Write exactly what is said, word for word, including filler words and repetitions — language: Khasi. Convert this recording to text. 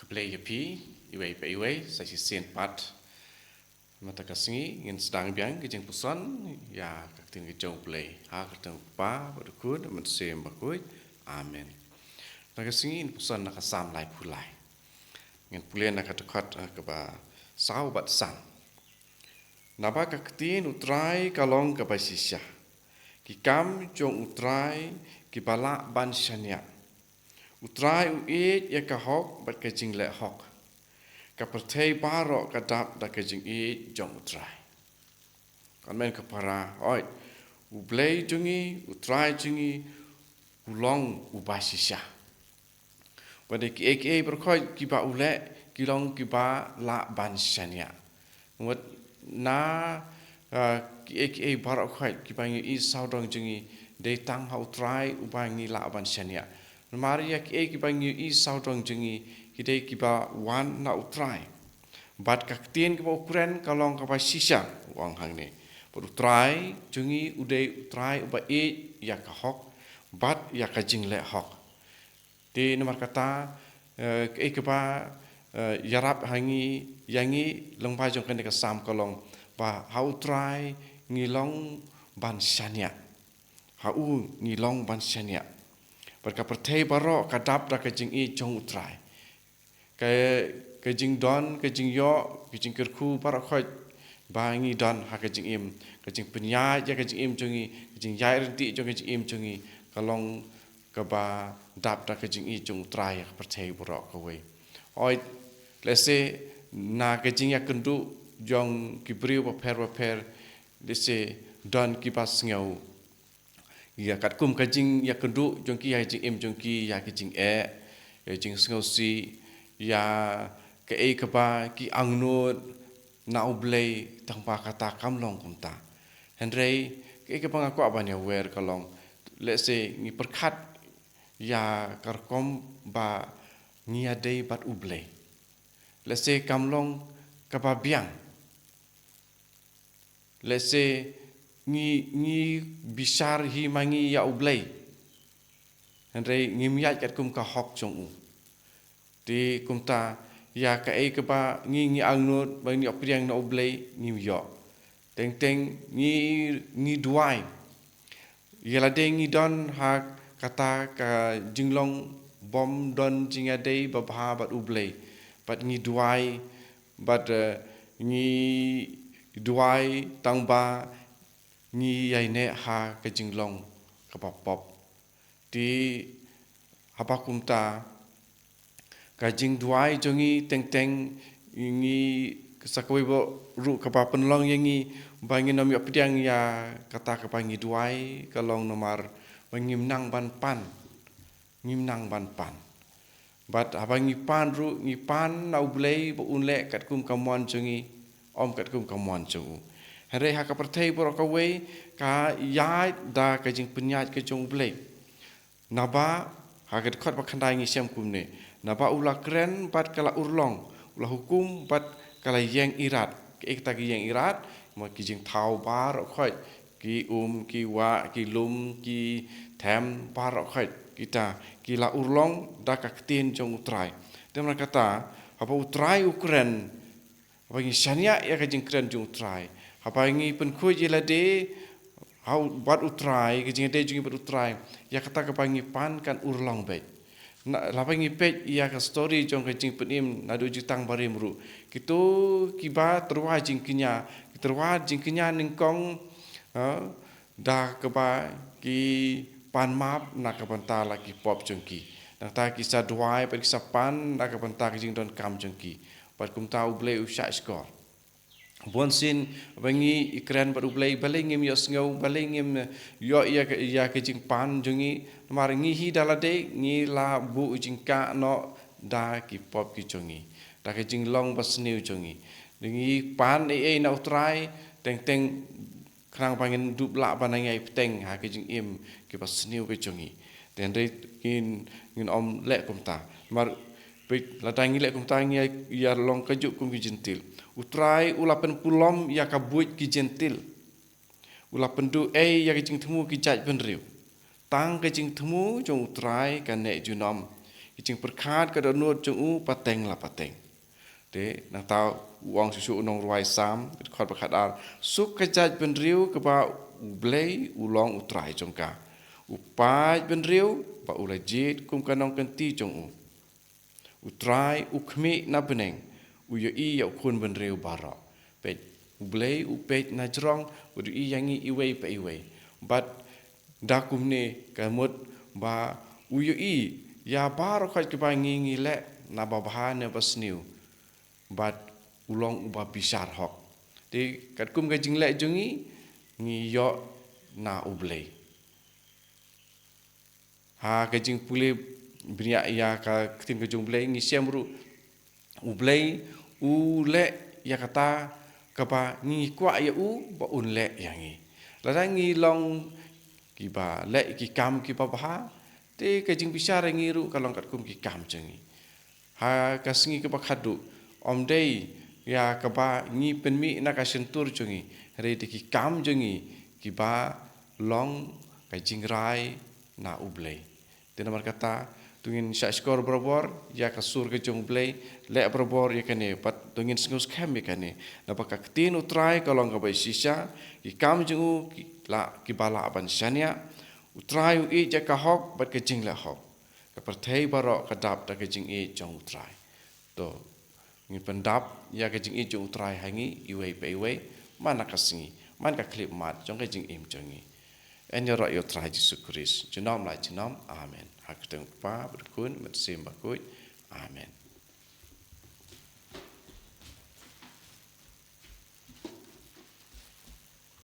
Blei ïa phi iwei pa iwei sa shisien pat. Mynta ka sngi ngin sdang biang ka jingpuson ïa ka ktien ka jong U Blei ha ka kyrteng U Kpa bad U Khun bad U Mynsiem Bakhuid. Amen. Mynta ka sngi ngin puson na ka Salm laiphew lai. Ngin pule na ka dkhot, eh, kaba saw bad san. Naba ka ktien U Trai ka long kaba shisha, ki kam jong U Trai kiba lah ban shaniah. U Trai u ïeit ïa ka hok bad ka jingleh hok. Ka pyrthei baroh ka dap da ka jingïeit jong U Trai. Kan mut ka para, oi, U Blei jong ngi, U Trai jong ngi, u long uba shisha. Bad kiei kiei baroh khoit kiba u leh ki long kiba lah ban shaniah. Wat na, ah, kiei kiei baroh khoit kiba ngi ïohi sawdong jong ngi, dei tang ha U Trai uba ngi lah ban shaniah. Namar ïa kiei kiba ngi ïohi sawdong jong ngi, ki dei kiba wan na U Trai. Bad ka ktien kaba u kren ka long kaba shisha, u ong hangne. Bad U Trai jong ngi u dei U Trai uba ïeit ïa ka hok bad ïa ka jingleh hok. Te namar kata, eh, kaei kaba, eh, ïarap ha ngi, ïa ngi, lyngba jong kane ka Salm ka long ba ha U Trai ngi long ban shaniah. Ha u ngi long ban shaniah. Bad ka pyrthei baroh ka dap da ka jingïeit jong U Trai. Ka, ka jingdon, ka jingïoh, ka jingkyrkhu baroh khoit ba ngi don ha ka jingim, ka jingpynïaid ïa ka jingim jong ngi, ka jingïaid ryntih jong ka jingim jong ngi, ka long kaba dap da ka jingïeit jong U Trai ïa ka pyrthei baroh kawei. Oi, lehse na ka jingïakynduh jong ki briew bapher bapher, lehse don kiba sngew ïa katkum ka jingïakynduh jong ki ïa ka jingim jong ki, ïa ka jingeh, ïa ka jingsngewsih, ïa kaei kaba ki angnud na U Blei, tangba kata kam long kumta. Hynrei kaei kaba nga kwah ban ïawer ka long, lehse ngi pyrkhat ïa ka rukom ba ngi ïadei bad U Blei. Lehse kam long kaba biang. Lehse ngi, ngi bishar hi ma ngi ïa U Blei. Hynrei ngim ïaid katkum ka hok jong u. Te kumta ïa kaei kaba ngi, ngi angnud ba ngi ïoh pdiang na U Blei ngim ïoh. Teng teng ngi, ngi duwai. Ïa lade ngi don ha kata ka jinglong bym don jingïadei babha bad U Blei. Bad ngi duwai, bad, eh, ngi duwai tangba ngi ïaineh ha ka jinglong kaba pop. Te haba kumta, ka jingduwai jong ngi teng teng, ngi sa kawei ba ruh kaba pynlong ïa ngi ba ngin ym ïoh pdiang ïa kata kaba ngi duwai, ka long namar ba ngim nang ban pan. Ngim nang ban pan. Bad haba ngi pan ruh, ngi pan na U Blei ba un leh katkum ka mon jong ngi, ym katkum ka mon jong u. Hynrei ha ka pyrthei baroh kawei ka ïaid da ka jingpynïaid ka jong U Blei. Naba, ha ka dkhot ba khyndai ngi shem kumne. Naba u la kren bad ka la urlong, u la hukum bad ka la ïeng irad. Kaei kata ki ïeng irad, ma ki jingthaw baroh khoit, ki um, ki wah, ki lum, ki them, baroh khoit. Kita, ki la urlong da ka ktien jong U Trai. Te namar kata, haba U Trai u kren, haba ngi shaniah ïa ka jingkren jong U Trai. Haba ngi pynkhuid ïa lade ha u, bad U Trai, ka jingïadei jong ngi bad U Trai. Ïa kata kaba ngi pan kan urlong beit. Na, haba ngi peit ïa ka story jong ka jingpynim naduh Jutang Barim ruh. Kito kiba tyrwa jingkñia, ki tyrwa jingkñia nyngkong, ha, da kaba ki pan map na ka bynta la ki pop jong ki. Nangta ki sa duwai bad ki sa pan na ka bynta ka jingdonkam jong ki. Bad kumta U Blei u shah shkor. Bun sien ba ngi ïakren bad U Blei, balei ngim ïohsngew, balei ngim ïoh ïa ka, ïa ka jingpan jong ngi, namar ngi hi da lade, ngi la buh jingkah noh da ki pop ki jong ngi, da ka jinglong basniew jong ngi. Ngi pan ei ei na U Trai, teng teng khnang ba ngin dup lah ban nang ïai bteng ha ka jingim kiba sniew ka jong ngi. Te hynrei ngin, ngin ym leh kumta. Namar peit, lada ngi leh kumta ngi ïa, ïa long kajuh kum ki jentil. U Trai u la pynpulom ïa ka buit ki jentil. U la pynduh ei ïa ka jingthmu ki jaitbynriew. Tang ka jingthmu jong U Trai ka neh junom. Ki jingpyrkhat ka dohnud jong u pateng la pateng. Te nangta u ong shuh shuh u nongrwai Salm, ka dkhot ba khatar, suk ka jaitbynriew kaba U Blei u long U Trai jong ka. U paid bynriew ba u la jied kum ka nongkynti jong u. U Trai u khmih na bneng, u ïohi ïa u khun bynriew baroh. Peit, U Blei u peit na jrong, u ïohi ïa ngi iwei pa iwei. Bad da kumne ka mut ba u ïohi ïa baroh khoit kiba ngi ngi leh, na ba bha ne ba sniew. Bad u long uba bishar hok. Te katkum ka jingleh jong ngi, ngi ïoh na U Blei. Ha ka jingpule bniah ïa ka ktien ka jong U Blei, ngi shem ruh U Blei u leh ïa kata kaba ngi kwah ïa u ba un leh ïa ngi. Lada ngi long kiba leh ki kam kiba bha, te ka jingbishar ïa ngi ruh ka long katkum ki kam jong ngi. Ha ka sngi kaba khadduh, ym dei ïa kaba ngi pynmih na ka shyntur jong ngi, hynrei da ki kam jong ngi kiba long ka jingrai na U Blei. Te namar kata, to ngin shahshkor barabor ïa ka sur ka jong U Blei, leh barabor ïa kane, bad to ngin sngewskhem ïa kane. Naba ka ktien U Trai ka long kaba shisha, ki kam jong u ki la, kiba lah ban shaniah. U Trai u ïeit ïa ka hok bad ka jingleh hok. Ka pyrthei baroh ka dap da ka jingïeit jong U Trai. To ngin pyndap ïa ka jingïeit jong U Trai ha ngi iwei pa iwei, man la ka sngi, man ka khyllipmat jong ka jingim jong ngi. Yn ïaroh ïa U Trai Jisu Khrist junom la junom. Amen. Ha ka kyrteng U Kpa bad U Khun bad U Mynsiem Bakhuid. Amen.